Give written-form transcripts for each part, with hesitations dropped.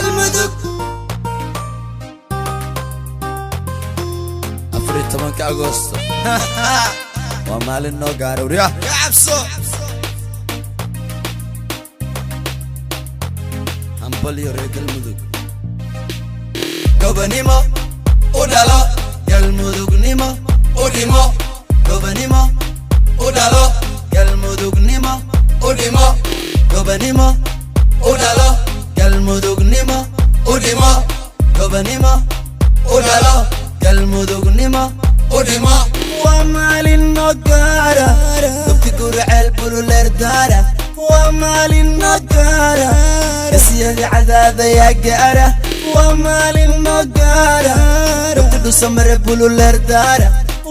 Galmudug. 14-ka Agosto waa maalin noo gaara, waryaa. Cabso. Hambalyo, reer Galmudug. Gobonimo u dhalo, Galmudugnimo u dhimo. Gobonimo u dhalo, Galmudugnimo u dhimo. Gobonimo u dhalo, Galmudugnimo u dhimo. Gobonimo u dhalo, Galmudugnimo u dhimo. Waa maalin noo gaara, gobti Gurceel bululeer daara. Waa maalin noo gaara, gasyada cadaadayaa gaara. Waa maalin noo gaara, gobti Dhusamare bululeer daara.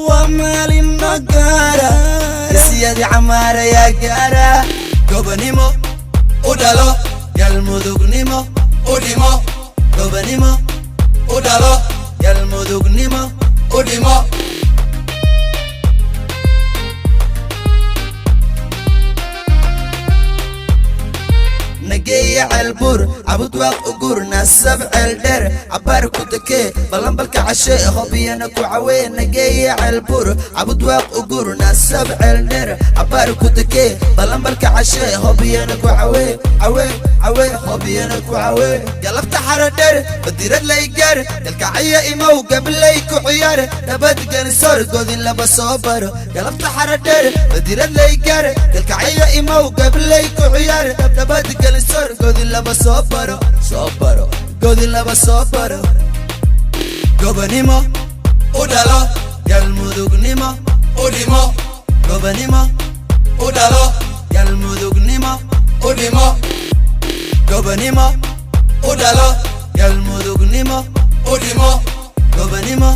Waa maalin noo gaara, gasyada Camaarayaa gaara. Gobonimo u dhalo, Galmudugnimo u dhimo. Gobonimo u dhalo, Galmudugnimo u dhimo. Nageeya Ceelbuur, Cabudwaaq ugur, Nasab Ceeldheer, cabaar ku dekee, ballanbalka cashe, Hobiyana ku cawee. Nageeya Ceelbuur, Cabudwaaq ugur, Nasab Ceeldheer, cabaar ku dekee, ballanbalka cashe, Hobiyana ku cawee, cawee, cawee, Hobiyana ku cawee. Galabta Xaradheer badirad lay gaar, Galkacyo imow, gablay ku ciyaar, nabadgeli sor godin laba soo baro. Galabta Xaradheer badirad lay gaar, Galkacyo imow, gablay ku ciyaar, nabadgeli sor godin laba soo baro, soo baro, godin laba soo baro. Gobonimo u dhalo, Galmudugnimo u dhimo. Gobonimo u dhalo, Galmudugnimo u dhimo. Gobonimo u dhalo, Galmudugnimo u dhimo. Gobonimo.